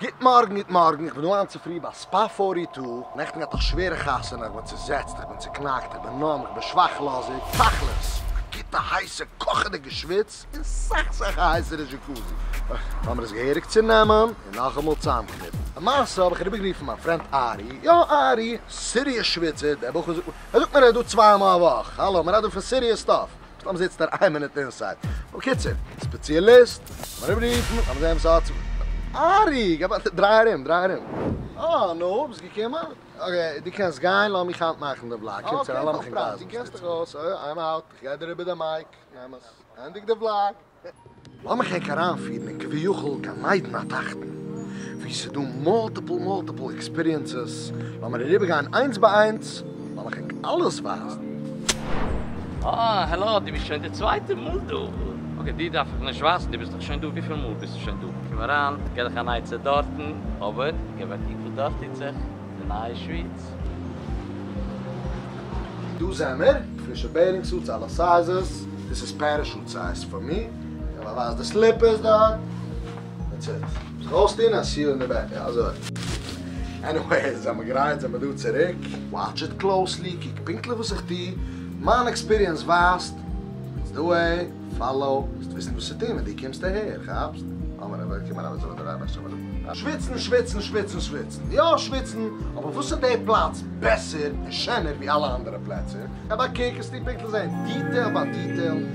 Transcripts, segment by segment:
גוט מארגן גוט מארגן, איך בין דא היינט צופרי ביי ספא פארטי טו, נעכטן געהאט א שווערע חתונה, איך בין צוזעצט, איך בין צוקנאקט, איך בין נאם, איך בין שוואכלאזיג, תכלית, א גוטע הייסע קאכעדיגע שוויץ, און סאך סאך א הייסערע דזשעקוזי. לאמיר עס געהעריג צונעמען און נאכאמאל צוזאמקניפן. למעשה האב איך אריבערגערופן מיין פרענד ארי, יא ארי, סיריעס שוויצער, דער בחור זאגט מיר, ער זאגט מיר ער איז דא צוויי מאל א וואך, האלא, מ'רעדט דא פון סיריעס סטאף. מסתם זיצט ער איין מינוט אינסייד. בקיצור, ספעציאליסט, לאמיר אריבעררופן, לאמיר זען וואס ער האט צו. ארי! גיב א דריי ארום, דריי ארום. אה, נו, ביסט געקומען? אקעי, דו קענסט גיין, לאז מיך היינט מאכן די וולאג. קום צו, לאמיך ענק ווייזן וואס טוט זיך. דו קענסט דיך אויס, איים אוט, איך גיי דיר איבער די מייק, נעם עס, ענדיג די וולאג. לאמיך ענק אריינפירן אין כביכול גן עדן התחתון, וואו ס'איז דא מאלטיפל מאלטיפל עקספיריענסעס, לאמיר אריבערגיין איינס ביי איינס, לאמיך ענק אלעס ווייזן. אה, העלא, דו ביסט שוין די צווייטע מאל דא. אקעי, דיר דארף איך נישט ווייזן, דו ביסט דאך שוין דא, וויפיל מאל ביסטו שוין דא? קום אריין, געב דיך אן עצה דארטן, אבער געב א קוק וואס דארט טוט זיך, די נייע שוויץ. דא זעמער, פרישע בעדינג סוטס אלע סייזעס, דאס איז פערעשוט סייז פאר מיר, און מ'ווייזט די סליפערס דארט, דעטס איט. זיך אויסטון און סי יו אין די בעק, יא אזוי. עניוועיס, זעמער גרייט, זעמער דא צוריק. וואטש איט קלאוסלי, קוק פונקטליך וואס איך טו, מיין עקספיריענס ווייזט, איטס די וועי, פאלאו, וועסט וויסן וואס צו טון ווען דו קומסט אהער, כאפסט? שוויצן שוויצן שוויצן שוויצן, יא שוויצן, אבער וואס איז די פלאץ בעסער און שענער ווי אלע אנדערע פלעצער? געב א קוק וועסטו פונקטליך זען, דיטעיל ביי דיטעיל,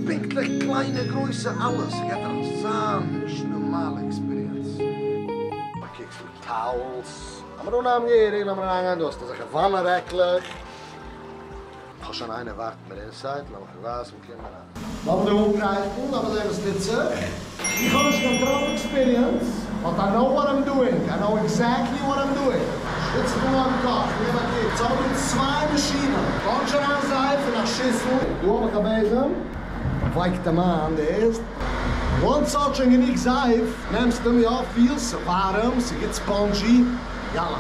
פונקטליך קליינע גרויסע אלעס, ס'געט דיר אזא נישט נארמאלע עקספיריענס. געב א קוק ס'דא טאועלס, לאמיר אנהייבן געהעריג, לאמיר אריינגיין דא האסטו אזעלכע וואנע רעקלעך. כ'האב שוין איינער ווארט מיר אינסייד, לאמיך ווייזן, קום אריין. לאמיר דא אנגרייטן, לאמיר זען וואס טוט זיך. איך האב נישט קיין טראפ עקספיריענס, באט איי נאו וואט איים דואינג, איי נאו עקזעקטלי וואט איים דואינג. שוויץ זיך אן קאך, נעם א קוק, ס'האבן דא צוויי מאשינען, פלאנדזש אריין זייף אין א שיסל. דא האב איך א בעזעם, ווייקט אים איין, די ערשט. וואנס ס'האט שוין גענוג זייף, נעמסט אים, יא, פילסט ס'ווארעם, ס'גוט ספאנדזשי, יאללה.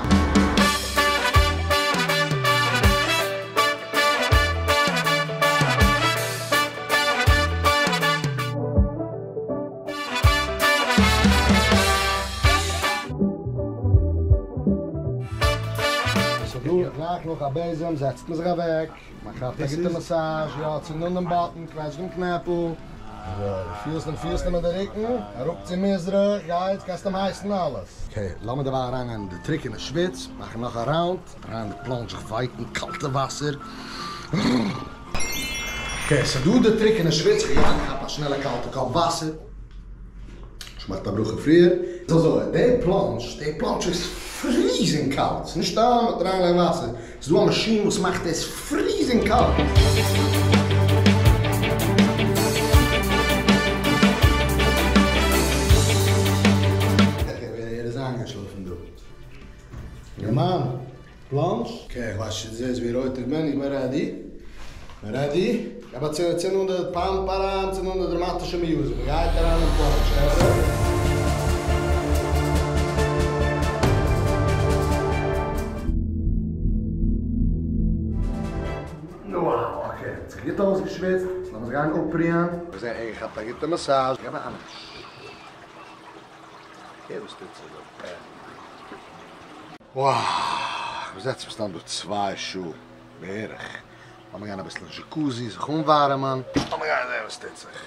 סאו דא גלייך נאך א בעזעם זעצט מען זיך אוועק, מען כאפט א גוטע מאסאזש, יא, צינד אן דעם באטן, קוועטש דעם קנעפל, אזוי, פילסט אים, פילסט אים אין די רוקן, אראפ צו מזרח, גייטס, קענסט אים הייסן אלעס. אקעי, לאמיר דערווייל אריינגיין אין די טרוקענע שוויץ, מאכן נאך א ראונד. אריין די פלאנדזש זיך ווייקן קאלטע וואסער. אקעי סאו דא די טריקענע שוויץ, כ'גיי אריין כאפן א שנעלע קאלטע קאפ וואסער. שוין געמאכט א ברכה פריער. איז אזוי, די פלאנדזש, די פלאנדזש איז פריזינג קאלט, ס'איז נישט סתם מיט אריינלייגן וואסער, ס'איז דא א מאשין וואס מאכט עס פריזינג קאלט. ער איז איינגעשלאפן דא. אינגערמאן, פלאנדזש. אקעי, איך ווייס נישט צו דו זעסט ווי רויט איך בין, איך בין רעדי. כ'בין רעדי. געב א צינד, צינד אן די פאמפ אריין, צינד אן די דראמאטישע מיוזיק, מ'גייט אריין אין פלאנדזש, חברה. וואו, אקעי, האט זיך גוט אויסגעשוויצט, יעצט לאמיר זיך גיין אפרוען. כ'זע ער געכאפט א גוטע מאסאזש, געב א אנוש. הער וואס טוט זיך דא. וואו! כ'בין זעצט זיך מסתם דא צוויי שעה בערך. לאמיר גיין אביסל אין זשעקוזי זיך אנווארעמען. לאמיר גיין זען וואס טוט זיך.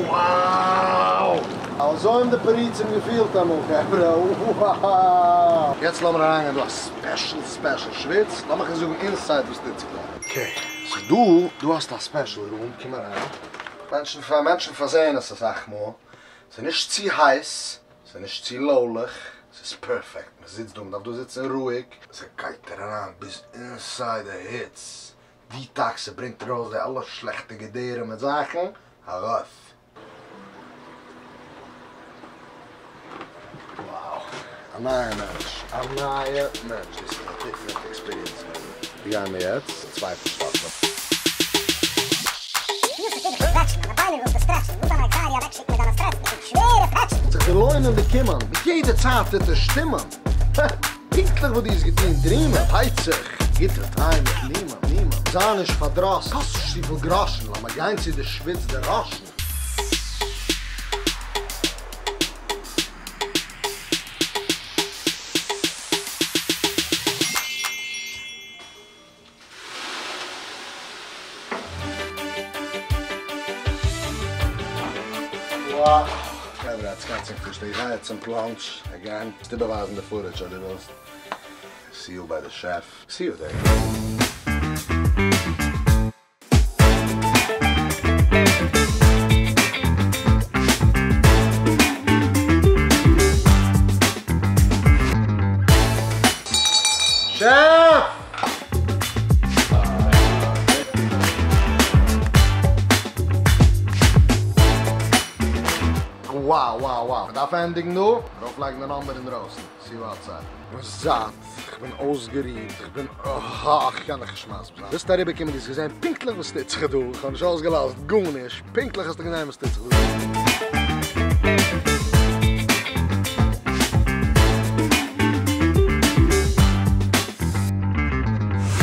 וואו! אזוי האבן די פריצים געפילט אמאל חברה. וואו! יעצט לאמיר אריינגיין דא א ספעשל ספעשל שוויץ. לאמיך אייך זאגן אינסייד וואס טוט זיך דא. אקעי, סאו דא דא האסטו א ספעשל רום, קום אריין. מענטשן פאר מענטשן פארזעהן עס אסאך מאל, ס'איז נישט צו הייס, ס'איז נישט צו לוילעך, ס'איז פערפעקט, מ'זיצט דא, מ'דארף דא זיצן רואיג, ס'גייט דיר אריין ביז אינסייד די היץ, דיטאקס, ס'ברענגט ארויס די אלע שלעכטע געדערים מיט זאכן, ארויף. Wow, א נייע מענטש, א נייע מענטש, דאס איז א דיפרענט עקספיריענס. ווי גייען מיר יעצט? צווייטע שטאק. זיך דיר לוינען די קומען, מיט יעדע צייט טוט עס שטימען, הע, פונקטליך וואס דו האסט געטון דרימען, הייצעך, גוטע טיי מיט לימען, לימען, זיי נישט פארדראסן, קאסט נישט צופיל גראשן, לאמיר גיין צו די שוויץ דערראשן. חברה, עטס קענטס מיך נישט, איך גיי יעצט צום פלאנטש, again, וועסטו באווייזן די footage אויב דו ווילסט. See you ביי די chef. See you there. Chef! Wow, wow, wow. מ'דארף ענדיגן דא, ארויפלייגן די number אינדרויסן. See you outside. כ'בין זאט, כ'בין אויסגערוהט, כ'בין אה, כ'קען דיך נישט מסביר זיין. ביסט אריבערקומען, דו האסט געזען פונקטליך וואס טוט זיך דא, כ'האב נישט אויסגעלאזט גארנישט, פונקטליך האסטו געזען וואס טוט זיך דא.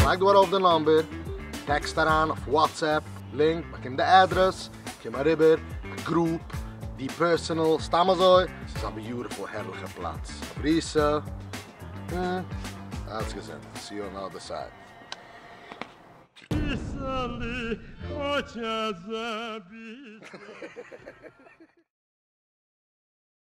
לייג דא ארויף די number, text אריין אויף WhatsApp, link, באקום די אדרעס, קום אריבער, א group, די personal, סתם אזוי, ס'איז א beautiful הערליכע פלאץ. פריסה, זייטס געזונט, see you on the other side. Писали, хотя забить.